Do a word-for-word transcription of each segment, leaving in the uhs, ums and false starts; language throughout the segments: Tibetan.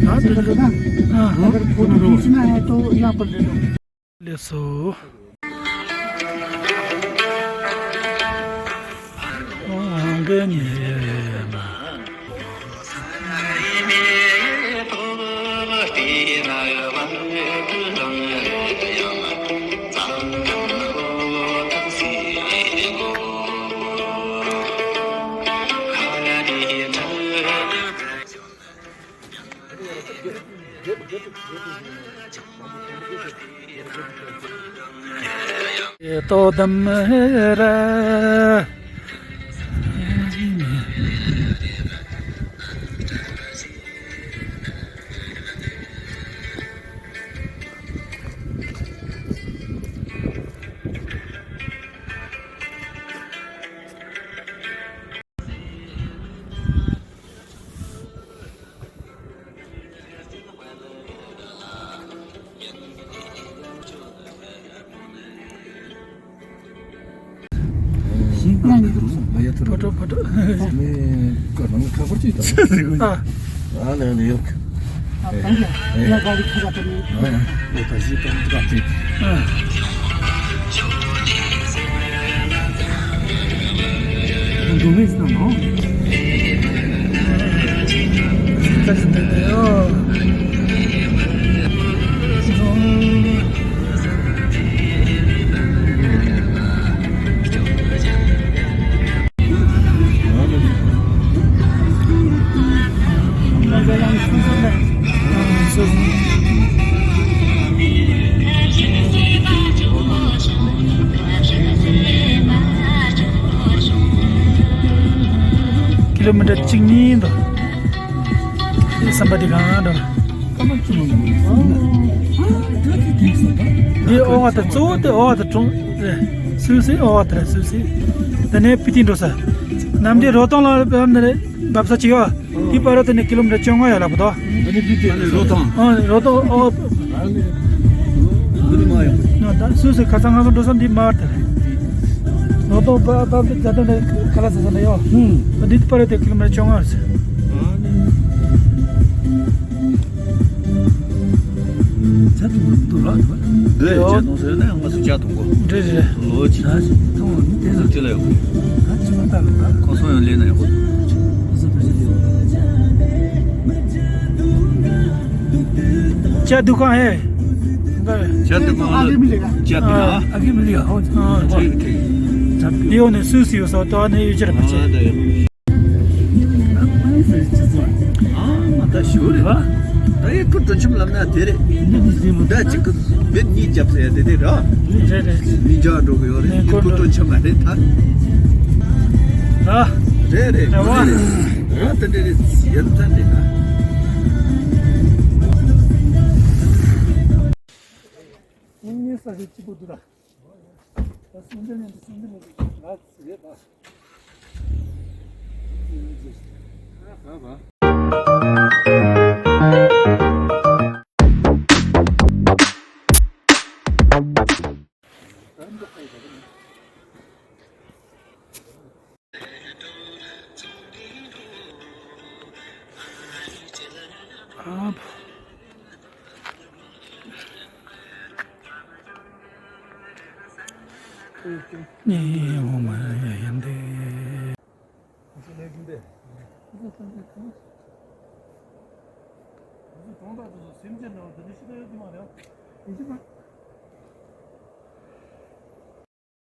हाँ, तो, हाँ। अगर फोटो खींचना है तो यहाँ पर ले लो। ले सो। ཏོ་དམ་ར། ཕོ་ཊོ་ཕོ་ཊོ། ཨ། ཨ་ལེ་ཨ་ལེ་ཡོད། ཨ། ཨ། ཨ། འགྲོ་བས་སམ་ཨོ། ཀི་ལོ་མི་ཊར་གཅིག་གཉིས་འདུག་བསམ་པ་འདི་གང་འདྲ། འདི་ཨོ་བ་དང་གཙོ་བོ་དེ་ཨོ་བ་དང་གྲོང་སུད་སི་ཨོ་བ་དང་སུད་སི། དེ་ནས་པི་ཏི་འགྲོ་ས། གནམ་བདེ་རོ་ཐང་ལ་བབས་ནས་འབབ་ས་ཅིག་ཡོད། དེ་བར་དུ་ནས་ཀི་ལོ་མི་ཊར་བཅོ་ལྔ་ཡོད་ལབ་པ་དོ། རོ་ཐང་། ཨ། རོ་ཐང་ཨོ། ད་སུད་སི་ཁ་སང་ང་ཚོ་འགྲོ་ས་འདི་མ་བར་དེ་རེད། ལོ་ཏོག་པ་པ་ཛ་དོ་ནས་ཁ་ལ་ཟ་ས་ན་ཡོད། ཧུམ། འདི་པར་དེ་ཀི་ལོ་མི་ཊར་བཅོ་ལྔ་རེད། ཇ་འཐུང་གི་འདུག་ར་འདུག་འདི་ཇ་འཐུང་ཟེར་ན་ང་ཚོ་ཇ་འཐུང་གོ། འདྲེ་རེད། ལོ་གཅིག་ཇ་ཞིག་འཐུང་བ་མི་དེ་ལ་དེ་ལ་ཡོད། ད་ཅི་མ་ལྟ་ལ་ད། ཁོང་ཚོ་ཡང་ལས་ན་ཡག་པོ་འདུག་ཨ་ས་བེ་ཤ་ལས། ཇ་འཐུང་ག་ཧེ། ཇ་འཐུང་ག་ཨ་གི་མི་ལེ་ག་ཇ་འཐུང་ག་ཨ་གི་མི་ལེ་ག་ཧོ། ཨ་ཁྲིག་ཁྲིག་ཇ་འཐུང་། ལེའོ་ནས་སུད་སི་ཡོད་ས་ཏོ་ནས་ཡོད་ཅི་ར་པ་ཅེ། ཨ་ད་ཞུ་རེ་བ། ད་ཡི་ཁུ་ཏོ་ཆུམ་ལམ་ན་དེ་རེད། ད་ཅིག་གི་མེད་གཉིས་རྒྱབ་ཟེར་དེ་དེ་ར། རེད་རེད། མི་འཇག་འགྲོ་གི་ཡོད་རེད། ཁུ་ཏོ་ཆུམ་མ་རེད་ད། ར། རེད་རེད། རེད་བ། རེད་རེད། ར་དེ་འདྲ་རེད་ཡིན་ད་འདྲ་ད། ངས་ས་ཆ་གཅིག་པོ་འདུག་ད། ད་སུན་ཏེ་ནས་སུན་ཏེ་ནས་ང་ཟེར་ད།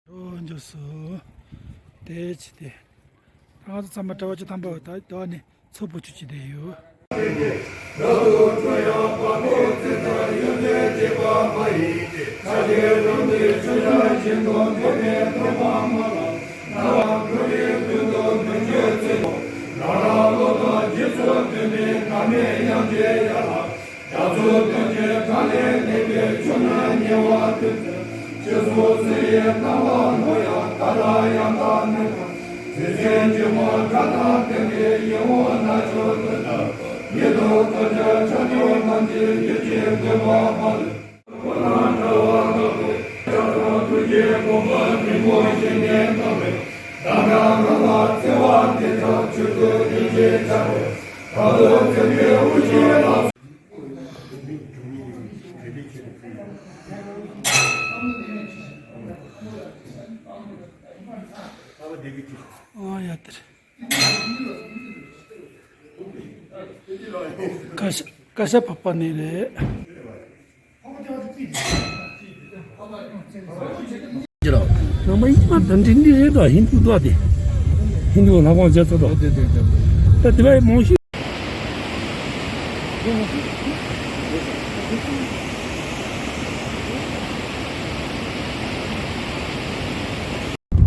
འགྲོ་འཇུག་སུ་དེ་ཅི་དེ། ང་ཚོ་ཚང་མ་གྲྭ་པ་བཅུ་ཐམ་པ་ད་ད་ནི་ཚོ་བུ་ཆུ་ཅི་དེ་ཡོད། རྒྱ་མཚོ་སྟོན་ཆེན་བྲག་ལས་གནས་པའི་ཆུ་ནང་ཉེ་བར་སྟོན་ཚུལ། ཕྱི་སོ་སོ་ཡི་སྣང་བ་ལྷོ་ཡང་ད་ལྟ་ཡང་དག་ནས་དང་། དུས་ཆེན་ཆུ་མོ་སྒྲ་དང་ལྡན་པའི་ཡིད་འོང་རྣ་མཆོག་ཏུ་དག་ཉིད་དུ་སྟོན་ཆེན་ཆ་མཉམ་རྣམས་ཀྱི་ཡིད་ཀྱི་མགོན་པོ་མ་ལུས། ཁོ་ན་འདྲ་བ་དག་པའི་ཕྱག་དང་ཐུགས་ཀྱི་དགོངས་པ་རིན་པོ་ཆེ་ནས་བཏང་བས། གདམས་ངག་རང་ལ་བརྩེ་བ་དེ་དག་ཆོས་སུ་རིམ་གྱིས་འཆར་བས། ད་ལྟོ་བཙན་པོའི་དབུ་ཅན་ལ། ཨ་ཡ་དེར། ཀ་ཤ་ཀ་ཤ་པ་པ་ནས་རེད། ནང་པ་ཡིན་མ་དང་འདྲི་འདི་རེད་དོ། ཧིན་དུ་དོ་དེ། ཧིན་དུ་ལ་དབང་བྱས་ཚོ་དོ། དེ་དེ་དེ་དེ། ད་དེ་བས་མང་ཤོས།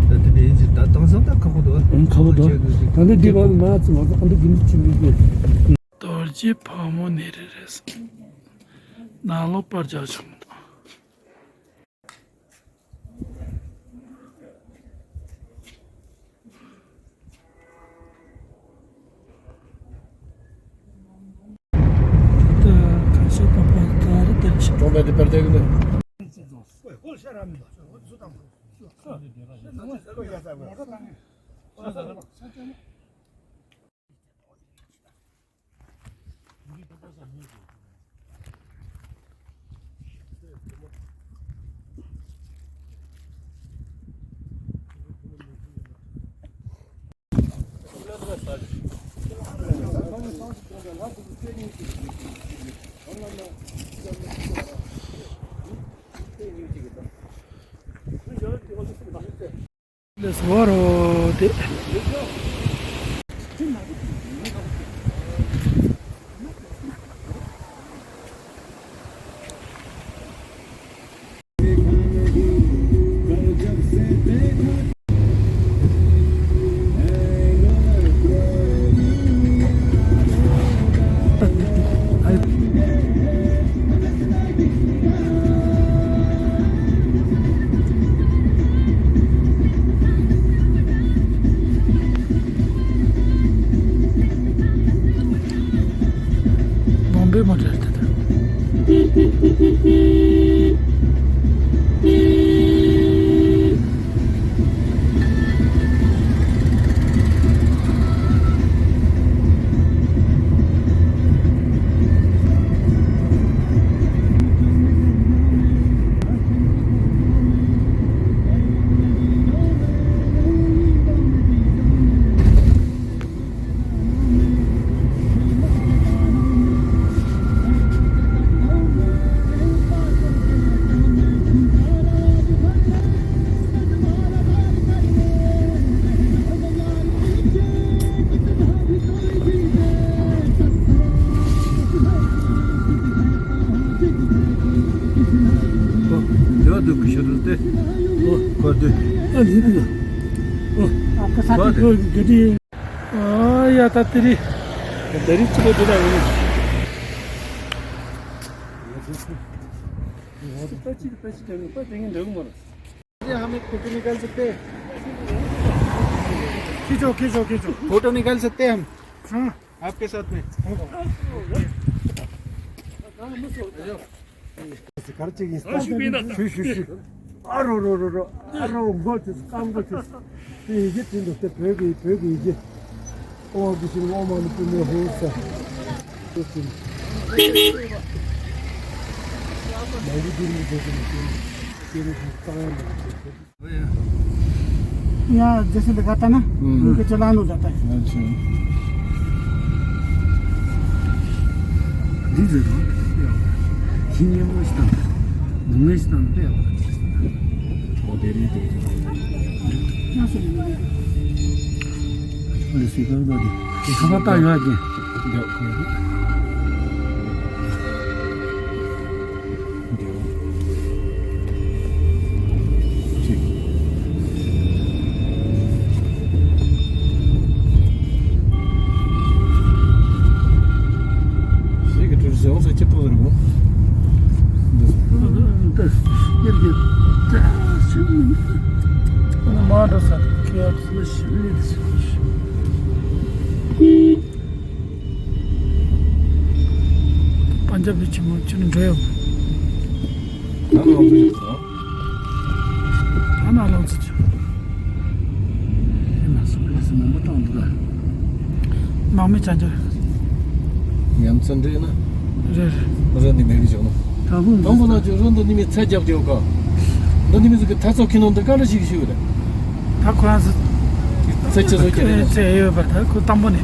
ད་དེ་འདྲ་ཡིན་ཅིག་ད་དེང་སང་ད་ཁག་པོ་འདུག་ཨང་། ཁག་པོ་འདུག་ད་ནི་འདི་བར་མ་ཚུ་ང་ཚོ་ཨ་འདི་རྒྱུན་དུ་ཕྱིན་པའི་གི། རྡོ་རྗེ་ཕག་མོ་ནེ་རི་རེད། ནང་ལོགས་པར་རྒྱག་ཆོག་མི་འདུག་ད་ཁ་ཤས་པ་པ་ག་རེ་དེ་ཆོག་ཅོང་པའི་དེ་པར་དེ་གི་ནི། ལས་བར་དེ། བོམ་བེ་མོ་ཊལ་དེ་དང་། འདི་བ་འདུག་གི་ཤོད་དུ་སྟེ། ཨོ། ཁོ་འདི། ཨ་ལི་འདི། ཨོ། ཨ་ཁ་ས་ཁོ་དེ་འདི། ཁོ་གི་དེ། ཨ་ཡ་ད་དེ་རི། ད་རི་ཅི་གོ་དེ་ད་ཡིན། ད་ཅི་ད་ཅི་ད་ནི་ད་དེ་ངན་འདྲ་གི་མ་རེད། ये हम एक फोटो निकाल सकते हैं? खींचो, खींचो, खींचो। फोटो निकाल सकते हैं हम? हाँ। आपके साथ में। कर चुकी है। हाँ, शुक्रिया। शुक्रिया, शुक्रिया। अरे, रो, रो, रो। अरे, वो बहुत, काम बहुत। ये, ये तीन हफ्ते पे गई, पे गई ये। ཨོ་དེ་བཞིན་ཨོཾ་མ་ཎི་པདྨེ་ཧཱུྃ་ས། དེ་བཞིན་མ་ཎི་པདྨེ་ཧཱུྃ་ས། དེ་བཞིན་ཏང་ཡང་མ་ཎི་པདྨེ། यहाँ जैसे लगाता ना, हम्म। उनके चलान हो जाता है। अच्छा। འདི་ཟེར་རོ། ཁྱི་སྙན་མོ་ཞིག་དང་། སྡུག་བསྔལ་ཞིག་དང་། ཨོ་དེ་རིང་དེ། ཁྱི་ཁ་པར་བཏང་ཡོད་ཀྱི། འདི་ཁོ་རེད། འདི་འོ། ཅིག་ཤེས་ཀྱི་གྲུ་ཟེ་འོང་ས་ཅི་པོ་རེད་འོ། འདི་འདི་ཡར་གྱི་ད་ཤི་མི་ཨ་ན་མ་འགྲོ་ས་ཁེ་ཨ་ཕི་ལ་ཤི་མི་འདི་ཤི་མི་ཤི། པན་ཇབ་ལི་ཆེན་མོ་ཆུ་ནི་འགྲོ་ཡོད། ད་ནང་ཚུད་ཅིག་སོང་། ད་ནང་ལོག་ཚུད་ཅིག་ཨེ་མ་སོང་། ཨེ་སི་མང་པོ་བཏང་འདུག་ལ། མང་མི་ཅན་ཅན། ཡ་མཚན་འདྲེས་ན། རེད་རེད། རེད་འདི་མེད་གི་བྱུང་ན། དང་པོ་ནང་ཅིག་རོ་འདི་ནི་མི་ཚད་རྒྱབ་རྒྱབ་ག་འདི་ནི་མི་ཟིག་གི་ཐ་ཚོ་ཁྱི་ནང་འདི་ག་འདྲ་ཞིག་ཞུ་རེད། ད་ཁོ་རང་ཚོ་ཚད་ཆེ་བཟོ་གི་རེད། ཚད་ཡོད་པ་ད་ཁོ་དང་པོ་ནས།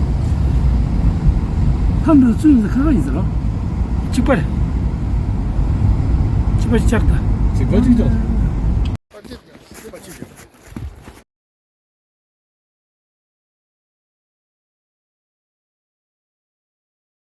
ཧམ་འདི་ཚུན་ཁ་ཁ་ཡིན་ཟེར་རོ། གཅིག་པ་རེད། གཅིག་པ་ཅིག་ཅར་ད། གཅིག་པ་གཅིག་ཅར།